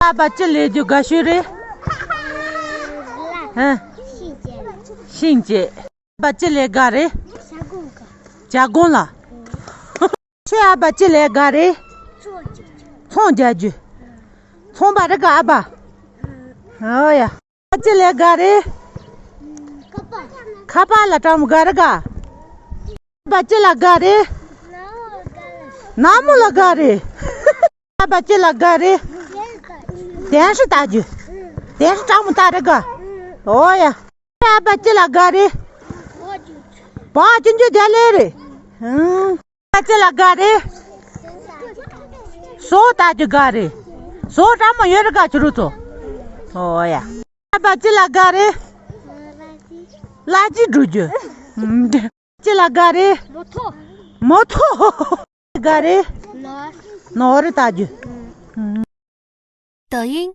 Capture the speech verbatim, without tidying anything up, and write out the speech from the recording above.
ཨ་ཕ་ཅི་ལས་རྒྱུ་དགའ་ཤོས་རེད། ཧ། ཤིང་བཅད། ཨ་ཕ་ཅི་ལས་དགའ་རེད། བྱ་སྒོང་ལ། ཁྱོད་ཨ་ཕ་ཅི་ལས་དགའ་རེད། ཚོང་རྒྱག་རྒྱུ། ཚོང་པ་རེད་ག་ཨ་ཕ། ཨོ་ཡ། ཨ་ཕ་ཅི་ལས་དགའ་རེད། ཁ་པར་ལ་ཀྲང་མོ་དགའ་རེད་ག་ཨ་ཕ་ཅི་ལ་དགའ་རེད། ནག་མོ་ལ་དགའ་རེད། ཨ་ཕ་ཅི་ལ་དགའ་རེད། དེང་སང་ལྟ་རྒྱུ། དེང་སང་ཀྲང་མོ་ལྟ་རེད་ག་ཨོ་ཡ། ཨ་ཕ་ཅི་ལ་དགའ་རེད། བ་ཅི་འཇུ་རྒྱ་ལེ་རེད། ཨང་། ཨ་ཕ་ཅི་ལ་དགའ་རེད། སོ་ལྟ་རྒྱུ་དགའ་རེད། སོ་ཀྲང་མོ་ཡོད་རེད་ག་ཁྱོད་རུ་ཚོ། ཨོ་ཡ། ཨ་ཕ་ཅི་ལ་དགའ་རེད། གླ་ཅི་འགྲོ་རྒྱུ། ཅི་ལ་དགའ་རེད། མོ་ཐོ། མོ་ཐོ། དགའ་རེད། ནོར། ནོར་རེད་ལྟ་རྒྱུ། 抖音